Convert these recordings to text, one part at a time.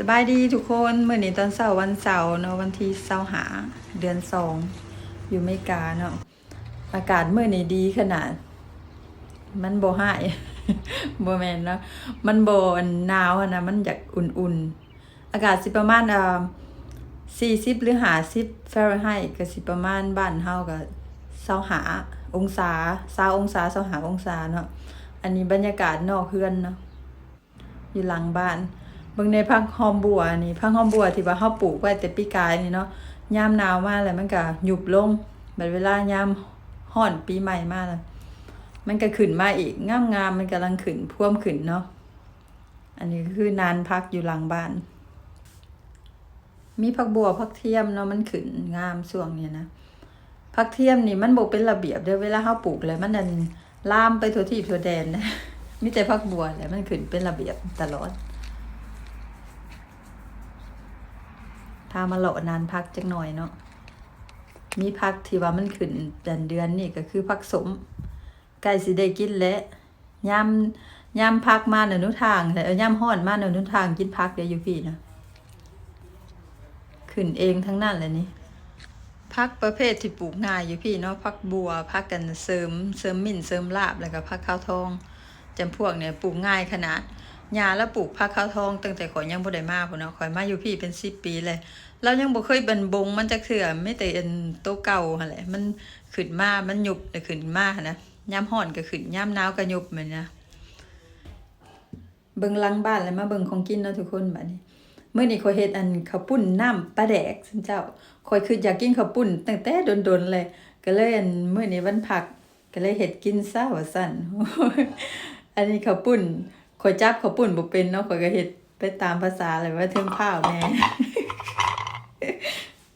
ສະບາຍດີທຸກຄົນ, ມື້ນີ້ຕອນເຊົ້າວັນເສົາເນາະ, ວັນທີຊາວຫ້າ ເດືອນສອງ ຢູ່ເມກາເນາະ. ອາກາດມື້ນີ້ດີຂະໜາດ, ມັນບໍ່ຮ້າຍ ບໍ່ແມ່ນເນາະ, ມັນບໍ່ ອັນ ໜາວຫັ້ນນະ, ມັນຢາກອຸ່ນໆ. ອາກາດຊິປະມານ ເອີ່ ສີ່ສິບ ຫຼື ຫ້າສິບຟາເຣນໄຮ, ກໍຊິປະມານ ບ້ານເຮົາກໍຊາວຫ້າອົງສາ, ຊາວອົງສາ, ຊາວຫ້າອົງສາເນາະ. ອັນນີ້ບັນຍາກາດນອກເຮືອນເນາະ, ຢູ່ຫຼັງບ້ານ. ເບິ່ງແດ່ ຜັກຫອມບົ່ວນີ້, ຜັກຫອມບົ່ວທີ່ວ່າເຮົາປູກໄວ້ແຕ່ປີກາຍນີ້ເນາະ, ຍາມໜາວມາແລ້ວມັນກໍຍຸບລົງ, ບັດເວລາຍາມຮ້ອນປີໃໝ່ມາແລ້ວ ມັນກໍຂຶ້ນມາອີກ, ງາມໆ, ມັນກຳລັງຂຶ້ນ, ພວມຂຶ້ນເນາະ. ອັນນີ້ກໍຄືນານຜັກຢູ່ຫຼັງບ້ານ, ມີຜັກບົ່ວ ຜັກທຽມເນາະ, ມັນຂຶ້ນງາມຊ່ວງນີ້ນະ. ຜັກທຽມນີ້ມັນບໍ່ເປັນລະບຽບເດີ້, ເວລາເຮົາປູກແລ້ວມັນ ອັນ ລາມໄປທົ່ວທີບທົ່ວແດນ, ມີແຕ່ຜັກບົ່ວແຫຼະ ມັນຂຶ້ນເປັນລະບຽບຕະຫຼອດ. ພາມາເລາະນານຜັກຈັກໜ່ອຍເນາະ, ມີຜັກທີ່ວ່າມັນຂຶ້ນເດືອນນີ້ກໍຄືຜັກສົ້ມ, ໃກ້ຊິໄດ້ກິນແລ້ວ. ຍາມ ຍາມພັກມານະໜູທາງ ເອີ ຍາມຮ້ອນມານະໜູທາງກິນຜັກເດ້ຢູ່ພີ້ນະ, ຂຶ້ນເອງທັງນັ້ນແຫຼະນີ້. ຜັກປະເພດທີ່ປູກງ່າຍຢູ່ພີ້ເນາະ, ຜັກບົ່ວ, ຜັກກັນເສີມ, ເສີມມິ້ນ, ເສີມລາບ, ແລ້ວກໍຜັກຂາວທອງ, ຈຳພວກນີ້ປູກງ່າຍຂະໜາດ. ຍ່າລາວປູກຜັກຂາວທອງຕັ້ງແຕ່ຂ້ອຍຍັງບໍ່ໄດ້ມາພຸ້ນເນາະ, ຂ້ອຍມາຢູ່ພີ້ເປັນສິບປີແລ້ວ, ລາວຍັງບໍ່ເຄີຍບັນບົງມັນຈັກເທື່ອ, ມີແຕ່ອັນໂຕເກົ່າຫັ້ນແຫຼະ, ມັນຂຶ້ນມາ, ມັນຍຸບແລ້ວຂຶ້ນມາຫັ້ນນະ. ຍາມຮ້ອນກໍຂຶ້ນ, ຍາມໜາວກໍຍຸບແມ່ນນະ. ເບິ່ງຫຼັງບ້ານແລ້ວມາເບິ່ງຂອງກິນເນາະທຸກຄົນ. ບາດນີ້ ມື້ນີ້ຂ້ອຍເຮັດ ອັນ ເຂົ້າປຸ້ນນ້ຳປາແດກຊັ້ນເຈົ້າ. ຂ້ອຍຄິດຢາກກິນເຂົ້າປຸ້ນຕັ້ງແຕ່ດົນໆແລ້ວ, ກໍເລີຍ ອັນ ມື້ນີ້ວັນພັກ ກໍເລີຍເຮັດກິນຊະວ່າຊັ້ນ. ອັນນີ້ເຂົ້າປຸ້ນ, ຂ້ອຍຈັບເຂົ້າປຸ້ນບໍ່ເປັນເນາະ, ຂ້ອຍກໍເຮັດໄປຕາມພາສາແຫຼະ, ວ່າເທິງພ້າວແດ່.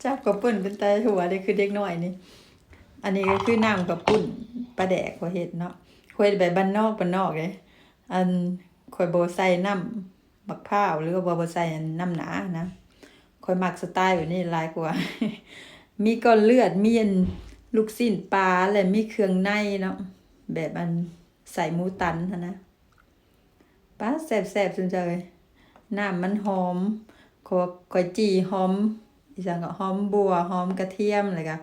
ຈັບເຂົ້າປຸ້ນເປັນຕາຫົວເດ້ ຄືເດັກນ້ອຍນີ້. ອັນນີ້ກໍຄືນ້ຳເຂົ້າປຸ້ນປາແດກ ຂ້ອຍເຮັດເນາະ, ຂ້ອຍເຮັດແບບບ້ານນອກ, ບ້ານນອກເດ້. ອັນ ຂ້ອຍບໍ່ໃສ່ນ້ຳໝາກພ້າວ ຫຼືວ່າບໍ່ໃສ່ອັນນ້ຳໜານະ, ຂ້ອຍມັກສະໄຕລ໌ແບບນີ້ຫຼາຍກວ່າ. ມີກ້ອນເລືອດ, ມີອັນລູກຊີ້ນປາ ແລະ ມີເຄື່ອງໃນເນາະ, ແບບອັນໃສ່ໝູຕັນຫັ້ນນະ. ປາ ແຊບໆ ຊຸມເຈົ້າເອີຍ, ນ້ຳມັນຫອມ. ຂ້ອຍ ຂ້ອຍຈີ່ຫອມ ອີ່ຫຍັງກໍ ຫອມບົ່ວ, ຫອມກະທຽມ, ແລ້ວກໍ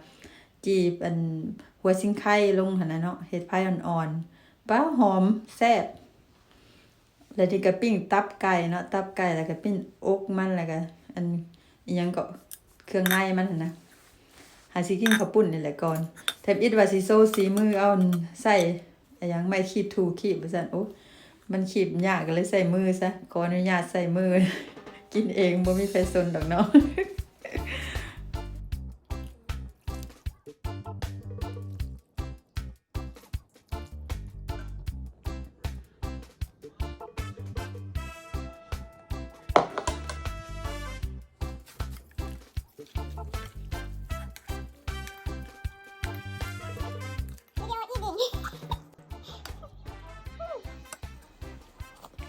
ຈີ່ອັນຫົວຊິງໄຄລົງຫັ້ນນະເນາະ, ເຮັດໄຟອ່ອນໆ. ປາ ຫອມແຊບ. ແລ້ວນີ້ກໍປີ້ງຕັບໄກ່ເນາະ, ຕັບໄກ່ ແລ້ວກໍປີ້ງອົກມັນ, ແລ້ວກໍອັນ ອີ່ຫຍັງເກາະ ເຄື່ອງໃນມັນຫັ້ນນະ. ຫາຊິກິນເຂົ້າປຸ້ນນີ້ແຫຼະກ່ອນ. ທຳອິດວ່າຊິໂຊສີມື ເອົາໃສ່ ອີ່ຫຍັງ ໄມ້ຄີບ ທູຄີບ ວ່າຊັ້ນ. ໂອ້ ມັນຄີບຍາກ ກໍເລີຍໃຊ້ມືຊະ, ຂໍອະນຸຍາດໃຊ້ມື. ກິນເອງ ບໍ່ມີໃຜສົນດອກເນາະ.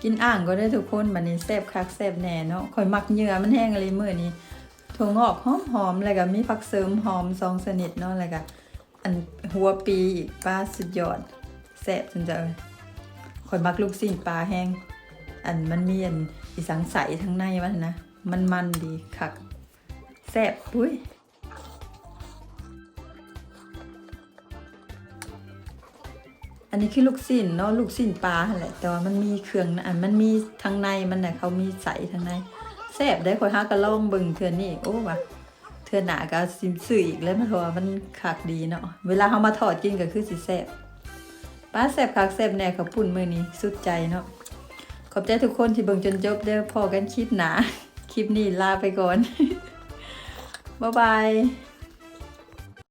ກິນອ່າງກ່ອນເດີ້ທຸກຄົນ, ບັດນີ້ແຊບຄັກແຊບແນ່ເນາະ. ຂ້ອຍມັກເຫຍື່ອມັນແຮງອີ່ຫຼີມື້ນີ້. ຖົ່ວງອກຫອມໆ ແລ້ວກໍມີຜັກເສີມຫອມສອງຊະນິດເນາະ, ແລ້ວກໍອັນຫົວປີອີກ. ປາ ສຸດຍອດ ແຊບ ຊຸມເຈົ້າເອີຍ. ຂ້ອຍມັກລູກຊີ້ນປາແຮງ, ອັນມັນມີອັນອີ່ສັງໃສທາງໃນມັນນະ, ມັນໆ ດີຄັກ ແຊບ. ອຸ້ຍ ອັນນີ້ຄືລູກຊີ້ນເນາະ, ລູກຊີ້ນປາຫັ້ນແຫຼະ, ແຕ່ວ່າມັນມີເຄື່ອງ ອັນມັນມີທາງໃນມັນນະ, ເຂົາມີໃສທາງໃນ. ແຊບເດ້, ຂ້ອຍຫາກໍລອງເບິ່ງເທື່ອນີ້. ໂອ້ ວ່າເທື່ອໜ້າກໍຊິຊື້ອີກແຫຼະ, ເພາະວ່າມັນຄັກດີເນາະ, ເວລາເຮົາມາທອດກິນກໍຄືຊິແຊບ. ປາ ແຊບຄັກແຊບແນ່ ເຂົ້າປຸ້ນມື້ນີ້ ສຸດໃຈເນາະ. ຂອບໃຈທຸກຄົນທີ່ເບິ່ງຈົນຈົບເດີ້, ພໍ້ກັນຄລິບໜ້າ. ຄລິບນີ້ລາໄປກ່ອນ ບາຍບາຍ.